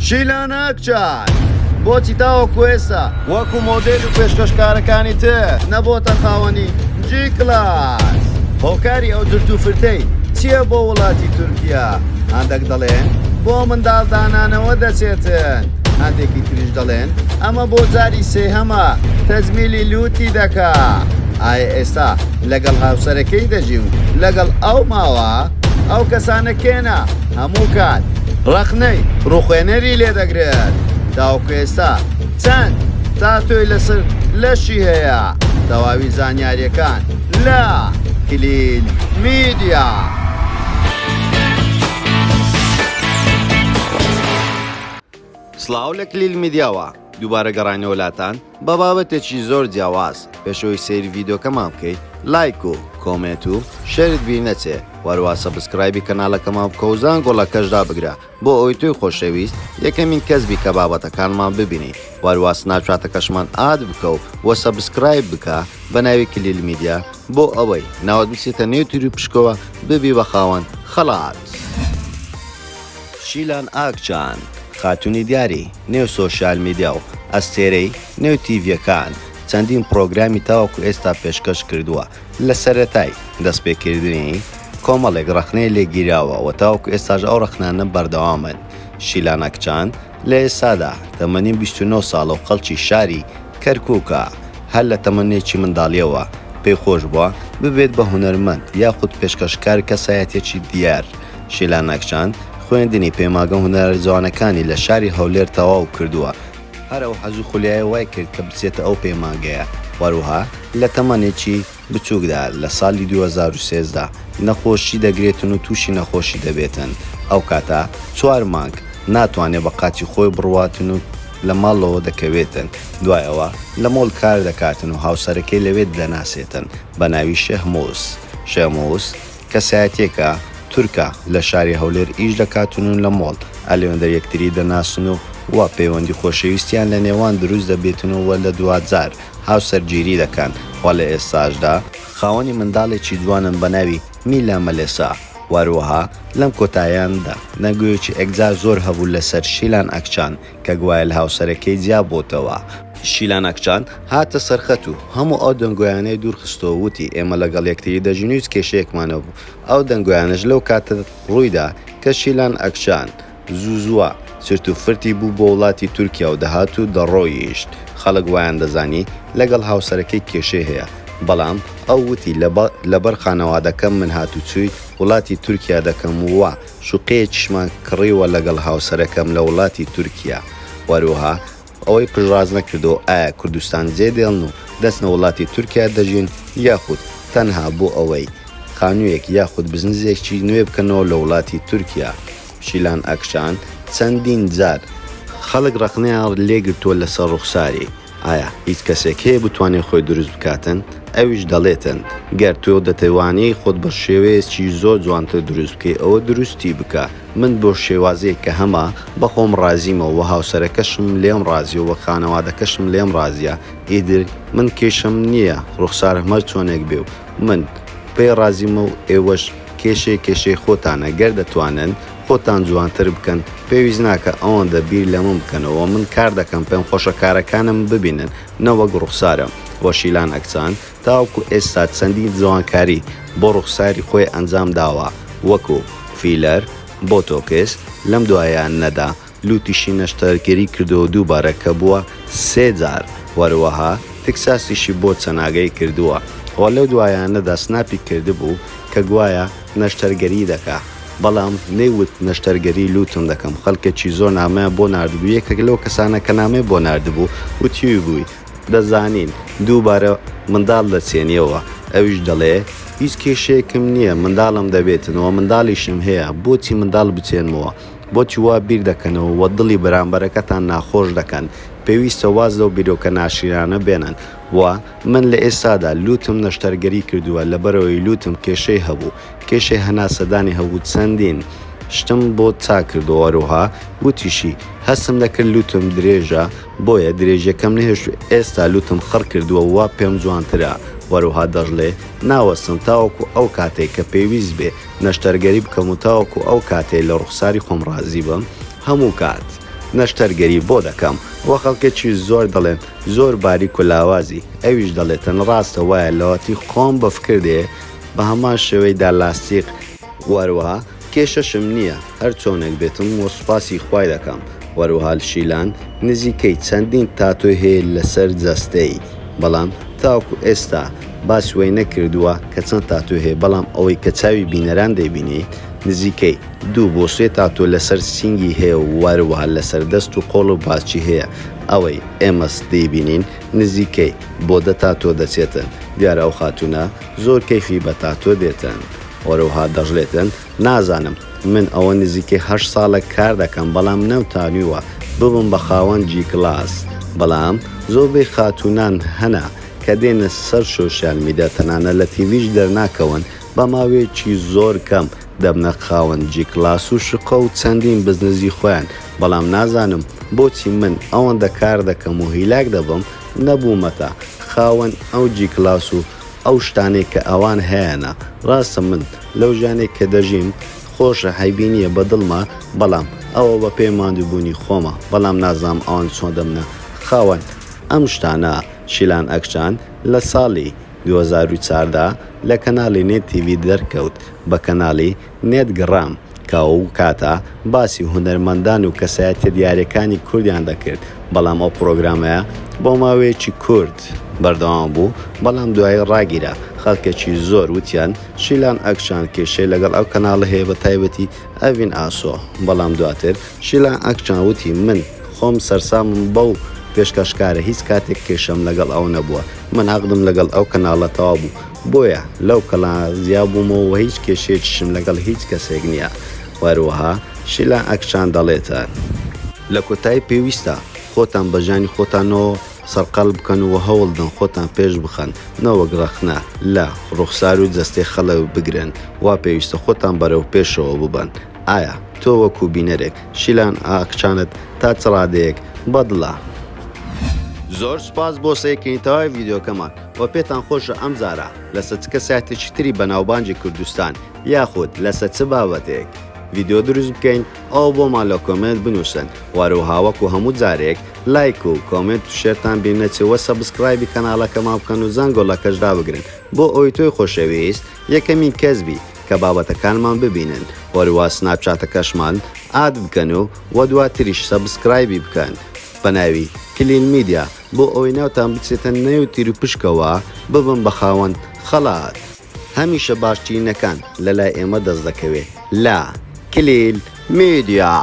شیلان ئاکچان بۆچی تاوەکو ئێستا وەکو مۆدێل و پێشکەشکارەکانی تر نەبۆتە خاوەنی جی کلاس؟ هۆکاری ئەو جرت و فرتەی چییە بۆ وڵاتی تورکیا؟ هەندێک دەڵێن بۆ منداڵ دانانەوە دەچێتن، هەندێکی تریش دەڵێن ئەمە بۆ جاری سێهەمە تەجمیلی لوتی دەکا. ئایا ئێستا لەگەڵ هاوسەرەکەی دەژی و لەگەڵ ئەو ماوە؟ ئەو کەسانە کێنە هەموو کات ڕەخنەی ڕووخێنەری لێدەگرن؟ تاوەکو ئێستا چەند تاتۆی لەسەر لەشی هەیە؟ تەواوی زانیاریەکان لە کلیل میدیا. سڵاو لە کلیل میدیاوە دووبارە گەڕاینەوە لاتان بە بابەتێکی زۆر جیاواز پێشەوەی سەیری ڤیدۆکەمان بکەی لایک و comment و share ت بیر نەچێ وەروا subscribe ی کەنالەکەمان بکە و زانگۆڵەکەش دابگرە بۆ ئەوەی تۆی خۆشەویست یەکەمین کەس بی کە بابەتەکانمان ببینی وەروا سناپچاتەکەشمان add بکە و وە subscribe بکە بە ناوی کلیل میدیا بۆ ئەوەی ناوت بچێتە نێو تیروپشکەوە ببی بە خاوەن خەڵات. شیلان ئاکچان، خاتوونی دیاری نێو سۆشیال میدیا و ئەستێرەی نێو تیڤییەکان، چەندین پڕۆگرامی تاوەکو ئێستا پێشکەش کردووە، لە سەرەتای دەستپێکردنی کۆمەڵێک ڕەخنەی لێگیراوە و تاوەکو ئێستاش ئەو ڕەخنانە بەردەوامن. شیلان ئاکچان لە ئێستادا تەمەنی 29 ساڵە و خەڵکی شاری کەرکووکە، هەر لە تەمەنێکی منداڵییەوە پێی خۆش بووە ببێت بە هونەرمەند یاخود پێشکەشکار کەسایەتییەکی دیار. شیلان ئەکچان خوێندنی پەیمانگە هونەرە جوانەکانی لە شاری هەولێر تەواو کردووە، هەر ئەو حەز و خولیایە وای کرد کە بچێتە ئەو پەیمانگەیە، وەروها لە تەمەنێکی بچووکدا لە ساڵی 2013 نەخۆشی دەگرێتن و تووشی نەخۆشی دەبێتن، ئەو کاتە چوار مانگ ناتوانێ بە قاچی خۆی بڕواتن و لە ماڵەوە دەکەوێتن، دوای ئەوە لە مۆڵ کار دەکاتن و هاوسەرەکەی لەوێ دەناسێتن بە ناوی شێهموس. شێهموس. کەسایەتیەکە تورکە لە شاری هەولێر ئیش دەکاتن و لە مۆڵ ئەلێوەندەر یەکتری دەناسن و و پەیوەندی خۆشەویستیان لە نێوان دروست دەبێتن و لە دواجار هاوسەرگیری دەکەن و لە ئێستاشدا خاوەنی منداڵێکی جوانن بە ناوی میلا مەلێسا و هەروەها لەم کۆتایاندا دەنگۆیەکی ئێکجار زۆر هەبوو لەسەر شیلان ئەکچان کە گوایە لە هاوسەرەکەی جیا بۆتەوە. شیلان ئەکچان هاتە سەرخەت و هەموو ئەو دەنگۆیانەی دوورخستەوە و وتی، ئێمە لەگەڵ یەکتری دەژین و هیچ کێشەیەکمان نەبوو. ئەو دەنگۆیانەش لەو کاتە ڕوویدا کە شیلان ئەکچان زوو زووە چرت و فرتی بوو بۆ وڵاتی تورکیا و دەهات و دەڕۆیشت. خەڵک وایان دەزانی لەگەڵ هاوسەرەکەی کێشەی هەیە، بەڵام ئەو وتی لەبەر خانەوادەکەم من هاتوچووی وڵاتی تورکیا دەکەم و شوقەیەکیشمان کڕیوە لەگەڵ هاوسەرەکەم لە وڵاتی تورکیا. وەروەها ئەوەی پشتڕاست نەکردەوە ئایا کوردستان جێ دێڵن و دەچنە وڵاتی تورکیا دەژین یاخود تەنها بۆ ئەوەی خانوویەک یاخود بزنزێکی نوێ بکەنەوە لە وڵاتی تورکیا. شیلان ئەکشان چەندین جار خەڵک ڕەخنەیان لێگرتووە لەسەر ڕوخساری. ئایا هیچ کەسێک هەیە بتوانێت خۆی دروست بکاتن؟ ئەویش دەڵێتن، گەر تۆ دەتوانی خۆت بە شێوەیەکی زۆر جوانتر دروست بکەی ئەوە دروستی بکە، من بەو شێوازەی کە هەمە بە خۆم ڕازیمە وە هاوسەرەکەشم لێم ڕازیە وە خانەوادەکەشم لێم ڕازیە ئیدر من کێشەم نییە ڕوخسارم هەر چۆنێک بێ و من پێی ڕازیمە و ئێوەش کێشەی کێشەی خۆتانە گەر دەتوانن خۆتان جوانتر بکەن پێویست ناکە ئەوەندە بیر لەمن بکەنەوە من کار دەکەم پێم خۆشە کارەکانم ببینن نەوەک ڕوخسارم وە شیلان ئەکچان تاوەکو ئێستا چەندین جوانکاری بۆ ڕوخساری خۆی ئەنجام داوە وەکو فیلەر، بۆتۆکس، لەم دوایانەدا لوتیشی نەشتەرگەری کردەوە دووبارە کە بووە سێ جار وەروەها تکساسیشی بۆ چەناگەی کردووە وە لەو دوایانەدا سناپی کردبوو کە گوایە نەشتەرگەری دەکا بەڵام نەیوت نەشتەرگەری لوتم دەکەم خەڵکێکی زۆر نامەیان بۆ ناردبوو یەکێک لەو کەسانە کە نامەی بۆ ناردبوو وتیویبووی دەزانین دووبارە منداڵ دەچێنیەوە ئەویش دەڵێ هیچ کێشەیەکم نییە منداڵم دەبێتن وە منداڵیشم هەیە بۆچی منداڵ بچێنمەوە بۆچی وا بیر دەکەنەوە وە دڵی بەرامبەرەکەتان ناخۆش دەکەن پێویستە واز لەو بیرۆکە ناشیرانە بێنن وە من لە ئێستادا لوتم نەشتەرگەری کردووە لەبەرئەوەی لوتم کێشەی هەبوو کێشەی هەناسەدانی هەبوو چەندین شتم بۆ چاک کردەوە هەروەها وتیشی هەستم دەکرد لوتم درێژە بۆیە درێژیەکەم نەهێشت و ئێستا لوتم خڕ کردووە وا پێم جوانترە وەروها دەشڵێ ناوەستم تاوەکو ئەو کاتەی کە پێویست بێ نەشتەرگەری بکەم و تاوەکو ئەو کاتەی لە ڕوخساری خۆم ڕازی بم هەموو کات. نەشتەرگەری بۆ دەکەم وە خەڵکێکی زۆر دەڵێن زۆر باریک و لاوازی ئەویش دەڵێتن ڕاستە وایە لەوەتی خۆم بەفکر دێ بەهەمان شێوەی دالاستیق وەهەروەها کێشەشم نییە هەر چۆنێک بێتم وە سوپاسی خوای دەکەم وەروەها شیلان نزیکەی چەندین تاتۆی هەیە لەسەر جەستەی بەڵام تاوەکو ئێستا باسی وەی نەکردووە کە چەند تاتۆی هەیە بەڵام ئەوەی کە چاوی بینەران دەیبینیت نزیکەی دوو بۆ سێ تاتۆ لەسەر سینگی هەیە و وەروەها لەسەر دەست و قۆڵ و باچی هەیە ئەوەی ئێمەس دەیبینین نزیکەی بۆ دە تاتۆ دەچێتن دیارە ئەو خاتوونە زۆر کەیفی بە تاتۆ دێتن. وەروەها دەشڵێتن، نازانم، من ئەوە نزیکەی هەشت ساڵە کار دەکەم بەڵام نەمتانیوە ببم بە خاوەن جی کڵاس، بەڵام زۆربەی خاتوونان هەنە کە دێنە سەر سۆشیال میدیا تەنانەت لە تیڤیش دەرناکەون بە ماوەیەکی زۆر کەم دەبنە خاوەن جی کڵاس و شوقە و چەندین بزنزی خۆیان، بەڵام نازانم بۆچی من ئەوەندە کار دەکەم و هیلاک دەبم نەبوومەتە خاوەن ئەو جی کڵاس و ئەو شتانەی کە ئەوان هەیانە ڕاستە من لەو ژیانەی کە دەژیم خۆشە عەیبی نیە بە دڵمە بەڵام ئەوە بە پێی ماندووبوونی خۆمە بەڵام نازانم ئەوان چۆن دەبنە خاوەن ئەم شتانە شیلان ئەکچان لە ساڵی 2014 لە کەناڵی نێت تیڤی دەرکەوت بە کەناڵی نێت گڕام کە ئەو کاتە باسی هونەرمەندان و کەسایەتیە دیارەکانی کوردیان دەکرد، بەڵام ئەو پڕۆگرامەیە بۆ ماوەیەکی کورت بەردەوام بوو، بەڵام دوایی ڕاگیرا، خەڵکێکی زۆر وتیان شیلان ئەکچان کێشەی لەگەڵ ئەو کەناڵە هەیە بە تایبەتی ئەڤین ئاسۆ، بەڵام دواتر شیلان ئەکچان وتی من خۆم سەرسامم بەو پێشکەشکارە هیچ کاتێک کێشەم لەگەڵ ئەو نەبووە، من عەقدم لەگەڵ ئەو کەناڵە تەواو بوو، بۆیە لەو کەڵە جیا بوومەوە و هیچ کێشەیەکیشم لەگەڵ هیچ کەسێک نییە. و هەروەها شیلان ئەکچان دەڵێت. لە کۆتایی پێویستە خۆتان بە ژیانی خۆتانەوە سەرقاڵ بکەن و هەوڵدەن خۆتان پێش بخەن نەوەک ڕەخنە لە ڕوخسار و جەستەی خەڵک بگرن وا پێویستە خۆتان بەرەو پێشەوە ببەن ئایا تۆ وەکو بینەرێک شیلان ئاکچانت تا چ ڕادەیەک بەدڵە؟ زۆر سوپاس بۆ سەیرکردنی تەواوی ڤیدیۆکەمان وە پێتان خۆشە ئەم جارە لەسەر چ کەسایەتێکی تری بەناوبانگی کوردستان یاخود لەسەر چ بابەتێک ڤیدیۆ دروست بکەین ئەوە بۆمان لە comment بنوسن وە هەروەها وەکو هەموو جارێک لایک و comment و share تان بیر نەچێ وە subscribe ی کەناڵەکەمان بکەن و زەنگۆڵەکەش دابگرن بۆ ئەوەی تۆی خۆشەویست یەکەمین کەس بی کە بابەتەکانمان ببینن وەروا سناپچاتەکەشمان add بکەن و وە دواتریش subscribe ی بکەن بەناوی کلیل میدیا بۆ ئەوەی ناوتان بچێتە نێو تیروپشکەوە ببن بە خاوەن خەڵات. هەمیشە باشترینەکان لەلای ئێمە دەست دەکەوێ لە کلیل میدیا.